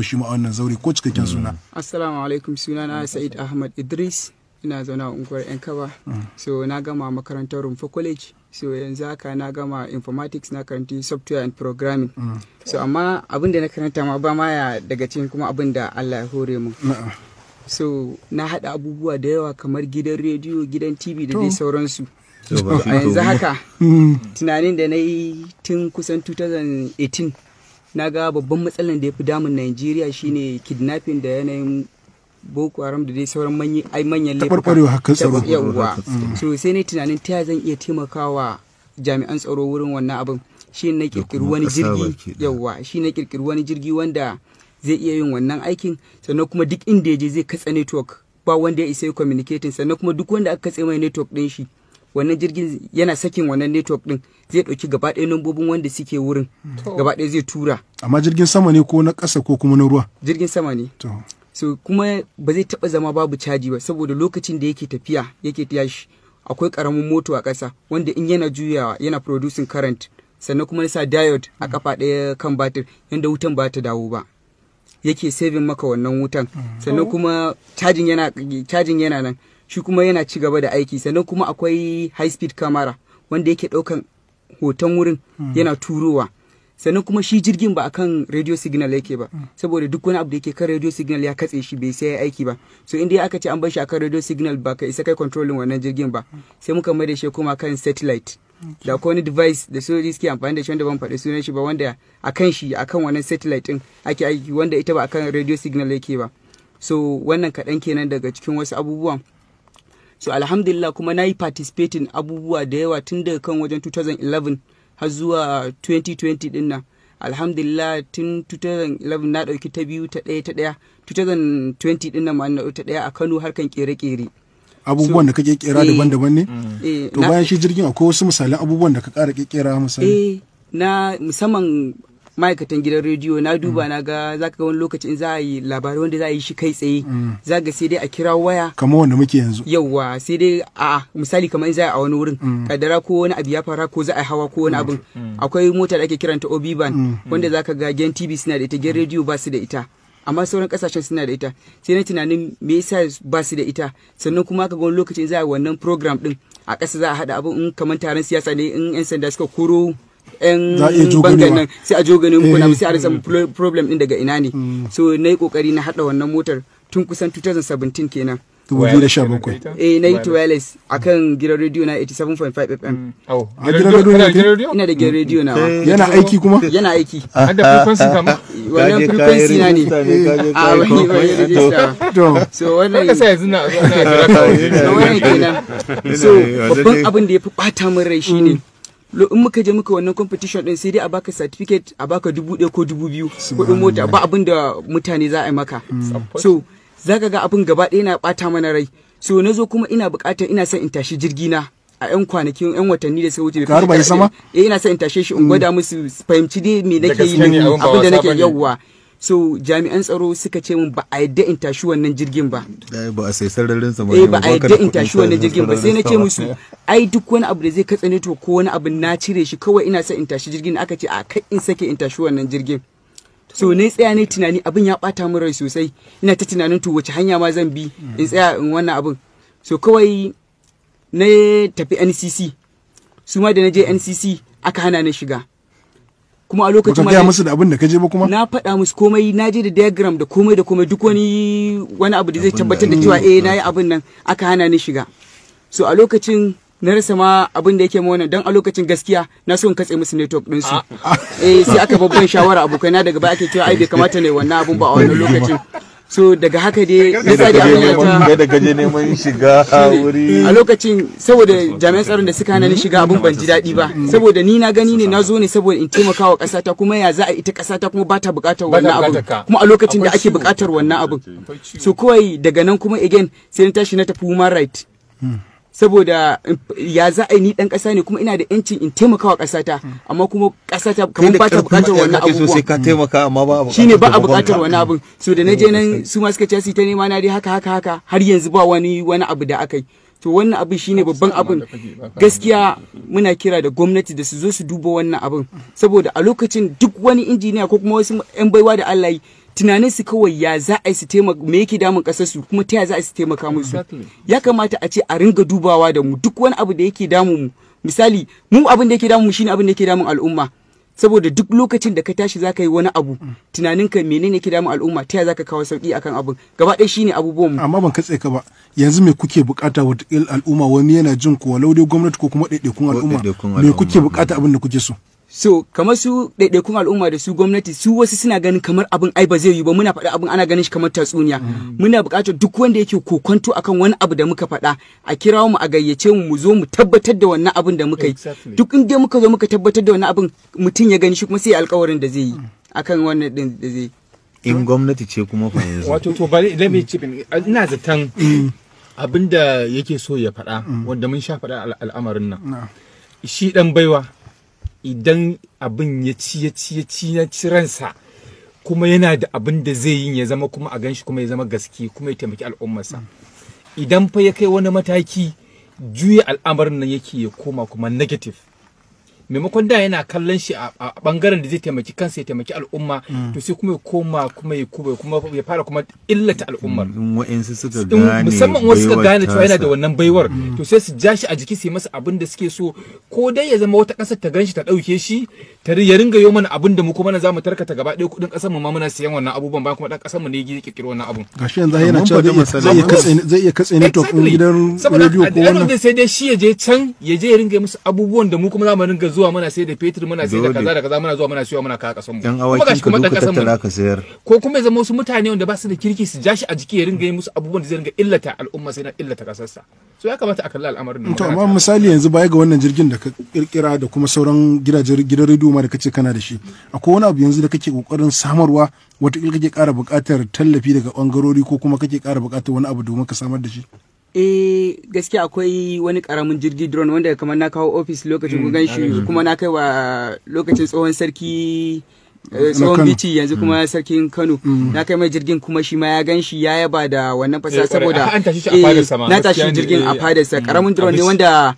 yau shi ma a wannan zaure, ko cikakken suna. Assalamu alaikum, sunana Sa'id Ahmad Idris, ina zaune a unguwar 'Yan Kaba. So na gama makarantar Rumfa College. So yanzu haka na gama informatics, na karanti software and programming. So amma abin da na karanta ma ba ma ya daga cikin kuma abin da Allah ya hore mu. So na haɗa abubuwa da yawa kamar gidan rediyo, gidan TV da dai sauransu. A yanzu haka tunanin da na yi tun kusan 2018, na ga babban matsalan da ya fi damun Najeriya shine kidnapping da yanayin Boko Haram da dai sauran manyan laifuka. Taɓarɓarewa harkar tsaro. Yawwa. So sai na tunanin ta zan iya taimakawa jami'an tsaro wurin wannan abin. Shi na kirkiri wani jirgi, yawwa, shi na kirkiri wani jirgi wanda zai iya yin wannan aikin, sannan kuma duk inda ya je zai katse network, ba wanda ya isa yi communicating. Sannan kuma duk wanda aka katse mai network din shi, wannan jirgin yana sakin wannan network din, zai ɗauki gaba ɗaya lambobin wanda suke wurin, gaba ɗaya zai tura. Amma jirgin sama ne ko na ƙasa ko kuma na ruwa? Jirgin sama ne. So kuma ba zai taɓa zama babu caji ba, saboda lokacin da yake tafiya yake tashi, akwai ƙaramin moto a ƙasa wanda in yana juyawa yana producing current. Sannan kuma sa diode a kafa ɗaya kan batir, yanda wutan ba ta dawo ba, yake saving maka wannan wutan. Sannan kuma cajin yana nan, shi kuma yana ci gaba da aiki. Sannan kuma akwai high speed camera wanda yake ɗaukan hoton wurin yana turowa. Sannan kuma shi jirgin ba akan radio signal yake ba, saboda duk wani abu da yake kan radio signal ya katse shi, bai sai ya aiki ba. So inda aka ce an bar shi akan radio signal, ba ka isa kai controlling wannan jirgin ba. Sai muka mai da shi kuma kan satellite. Da akwai wani device da sojoji suke amfani da shi wanda ban faɗi sunan shi ba, wanda akan shi, akan wannan satellite din ake aiki, wanda ita ba akan radio signal yake ba. So wannan kaɗan kenan daga cikin wasu abubuwan. So alhamdulillah, kuma na yi participating abubuwa da yawa tun daga kan wajen 2011 har zuwa 2020 din nan. Alhamdulillah, tun 2011 na ɗauki ta biyu, ta ɗaya, ta ɗaya. 2020 din nan ma na ɗauki ta ɗaya a Kano, harkan kere-kere. Abubuwan da kake kera daban-daban ne? Eh. To, bayan shi jirgin, akwai wasu misalan abubuwan da ka ƙara kera misali? Eh, na musamman ma'aikatan gidan rediyo, na duba na ga za ka ga wani lokaci in za a yi labarai wanda za a yi shi kai tsaye, za ga sai dai a kira waya. Kamar wanda muke yanzu. Yauwa, sai dai a misali kamar in za a yi a wani wurin, kadara ko wani abu ya fara, ko za a yi hawa ko wani abin, akwai mota da ake kiranta OB van, wanda za ka ga gen TV suna da ita, gen rediyo ba su da ita, amma sauran kasashen suna da ita. Sai na tunanin me yasa ba su da ita. Sannan kuma ka ga wani lokacin za a yi wannan program din a ƙasa, za a haɗa abin in kamar taron siyasa ne, in 'yan sanda suka koro 'yan Za a iya joganewa. bangan nan, sai a jogane muku na, sai a rasa problem din daga ina ne. So na yi kokari na haɗa wannan motar tun kusan 2017 kenan. 2017. Eh, na yi ta wireless akan gidan rediyo na 87.5 FM. Au, A gidan rediyo kana ne? gidan rediyo? Ina da gidan rediyo nawa. Yana aiki kuma? Yana aiki. Har da frequency kama? Wannan frequency na ne. A wani wani register. To. So wannan Ka sa yanzu na zo na jira ka waje. So wannan kenan. So babban abin da ya fi bata min rai shine in muka je muka wannan competition din, sai dai a baka certificate, a baka 1,000 ko 2,000 kuɗin mota, ba abin da mutane za a yi maka. So zaka ga abin gaba ɗaya na bata mana rai. So na zo kuma ina buƙatar, ina son in tashi jirgi na a yan kwanakin, yan watanni da suka wuce. Ka harba shi sama? Eh, ina son in tashe shi in gwada musu su fahimci dai me Da nake yi, gaske ne abin ba abin da wasa nake bane. yawwa. So jami'an tsaro suka ce min ba a yadda in tashi wannan jirgin ba. Ba a sai sararin sama. Eh, ba a yadda in tashi wannan jirgin ba. Sai na ce musu ai duk wani abu da zai katse ne to ko wani abu na cire shi, kawai ina son in tashi jirgin. Aka ce a kai in sake in tashi wannan jirgin. So ne tsaya ne tunani, abin ya bata min rai sosai. Ina ta tunanin to wace hanya ma zan bi in tsaya in wannan abin. So kawai na tafi NCC. Su ma da na je NCC aka hana ni shiga. Kuma a lokacin Baka ma gaya musu da abin da ka je ba kuma? Na faɗa musu komai, na je da diagram da komai da komai, duk wani abu da zai tabbatar da cewa eh, na yi abin nan. Aka hana ni shiga. So a lokacin na rasa ma abin da yake ma wannan, don a lokacin gaskiya na so in katse musu network din su. Eh, sai aka babban shawara abokaina daga baya, ake cewa ai bai kamata ne wannan abun ba a wannan lokacin. So daga haka dai na tsari abin ya ta Kai da kaje neman shiga wuri. A lokacin, saboda jami'an tsaron da suka hana ni shiga, abun ban ji daɗi ba, saboda ni na gani ne na zo ne saboda in taimaka wa ƙasata, kuma ya za a ita ƙasata kuma ba ta buƙatar Ba ta wannan abun buƙatar ka. kuma a lokacin da Akwai ake ciwo. buƙatar wannan abun. Akwai ciwo. So kawai daga nan kuma again sai na tashi na tafi human right, saboda ya za a yi ni dan ƙasa ne kuma ina da yancin in taimaka wa ƙasata, amma kuma ƙasata kamar ba ta buƙatar wannan kake so sai abubuwan. ka taimaka, amma ba a Shine ba a taimakon buƙatar ka. wani abun. So da na je nan, su ma suka ce su ta nema na dai haka haka haka, har yanzu ba wani abu da aka yi. To wannan abin shine babban abin. Gaskiya muna kira da gwamnati da su zo su duba wannan abin, saboda a lokacin duk wani injiniya ko kuma wasu 'yan baiwa da Allah yi Tunanin su kawai ya za a yi su taimaka, me yake damun kasar su, kuma ta ya za a yi su taimaka musu. Ya kamata a ce a ringa dubawa da mu duk wani abu da yake damun mu. Misali, mu abin da yake damun mu shine abin da yake damun al'umma, saboda duk lokacin da ka tashi zaka yi wani abu, tunaninka menene yake damun al'umma, ta ya zaka kawo sauki akan abin gaba ɗaya, shine abubuwan mu. Amma ban katse ka ba, yanzu me kuke bukata? Wataƙila al'umma wani yana jin ku, walau dai gwamnati ko kuma ɗaiɗaikun al'umma, ɗaiɗaikun me al'umma. kuke bukata, abin da kuke so? So kamar su ɗaiɗaikun al'umma da su gwamnati, su wasu suna ganin kamar abin ai ba zai yi ba. Muna faɗa abin ana ganin shi kamar tatsuniya. Muna buƙatar duk wanda yake kokonto akan wani abu da muka faɗa, a kirawo mu, a gayyace mu, mu zo mu tabbatar da wannan abin da muka yi. Duk inda muka zo muka tabbatar da wannan abin, mutum ya gani, shi kuma sai ya alƙawarin da zai yi akan wannan din da zai yi. In gwamnati ce kuma fa yanzu? Wato to bari let me chip in. Ina zaton abinda yake so ya faɗa, wanda mun sha faɗa al'amarin nan, shi dan baiwa, idan abin ya ci ya ci ya ci ya ci ransa, kuma yana da abin da zai yi ya zama kuma a ganshi, kuma ya zama gaske, kuma ya taimaki al'ummarsa, idan fa ya kai wani mataki, juya al'amarin nan yake ya koma kuma negative. Maimakon da yana kallon shi a bangaren da zai taimaki kansa, ya taimaki al'umma, to sai kuma ya koma kuma ya kuma kuma ya fara kuma illata al'ummar. In wa'insu suka gane Musamman wasu suka baiwar gane cewa yana da tasa. wannan baiwar, to sai su ja shi a jiki, su yi masa abin da suke so, ko dai ya zama wata ƙasar ta ganshi ta ɗauke shi ta ya ringa yo mana abin da mu kuma na zamu tarkata gaba ɗaya kuɗin ƙasar mu ma muna siyan wannan abubuwan, bayan kuma ɗan ƙasar mu ne ya kirkiro wannan abun. Gashi yanzu yana Mun cewa faɗi zai iya- misali. zai iya katse network ɗin gidan Saboda rediyo at ko the end of wannan. the day, sai dai shi ya je can ya je ya ringa musu abubuwan da mu kuma za mu ringa zuwa muna sai da fetur, muna sai da Dole. kaza da kaza, muna zuwa muna siyo, muna kawo kasan mu. Yan Kuma awakin gashi ka kuma dan duka kasan mu tattara ne. ka sayar. Ko kuma ya zama wasu mutane wanda ba su da kirki su ja shi a jiki, ya ringa yi musu abubuwan da zai ringa illata al'umma, sai na illata kasarsa. So ya kamata a kalli al'amarin nan. To amma misali yanzu, baya ga wannan jirgin da ka kirkira da kuma sauran gidajen gidan rediyo ma da kace kana da shi, akwai wani abu yanzu da kake kokarin samarwa, wataƙila kake ƙara buƙatar tallafi daga ɓangarori, ko kuma kake ƙara buƙatar wani abu domin ka samar da shi? Eh, gaskiya akwai wani karamin jirgi drone wanda kamar na kawo office lokacin kun gan shi, kuma na kai wa lokacin tsohon sarki, tsohon Kano. Bichi, yanzu kuma sarkin Kano, na kai mai jirgin, kuma shi ma ya gan shi ya yaba da wannan fasaha. Eh, kwarai. Saboda An tashi shi a fadarsa ma, na tashi gaskiya ne, jirgin a fadarsa. Karamin drone ne Abis. wanda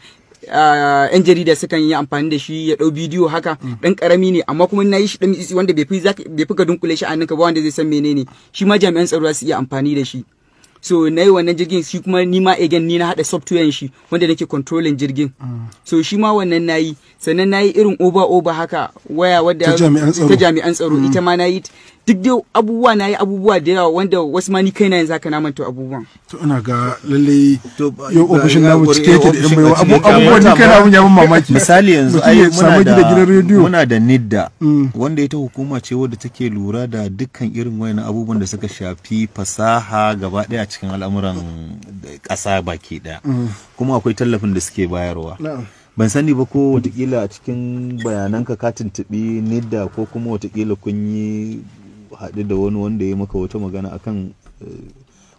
yan jarida sukan yi amfani da shi ya dau bidiyo haka. Dan karami ne, amma kuma na yi shi dan mitsitsi wanda bai fi ka dunkule shi a hannunka ba wanda zai san menene shi ma. Jami'an tsaro za su iya amfani da shi. So na yi wannan jirgin shi kuma, ni ma again ni na haɗa software shi wanda nake controlling jirgin. So shi ma wannan na yi. Sannan na yi irin over over haka waya wadda Ta jami'an tsaro. Ta jami'an tsaro, ita ma na yi. Duk dai abubuwa na yi abubuwa da yawa wanda wasu ma ni kaina yanzu haka na manta abubuwan. To ina ga lalle To ba- yau ofishin namu cike yake da yan ofishin baiwa. a cike yake. Abubuwan ni kaina abun ya ban mamaki. Misali yanzu Mutum ai ya muna samu da gidan rediyo. muna da NITDA, wanda ita hukuma ce wadda take lura da dukkan irin wayannan abubuwan da suka shafi fasaha gaba daya a cikin al'amuran ƙasa baki daya, kuma akwai tallafin da suke bayarwa. Ban sani ba ko watakila a cikin bayananka ka tuntuɓi NITDA, ko kuma watakila kun yi haɗu da wani wanda ya maka wata magana akan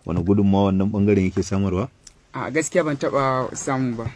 wani gudunmawa wannan bangaren yake samarwa. A gaskiya ban taba samu ba.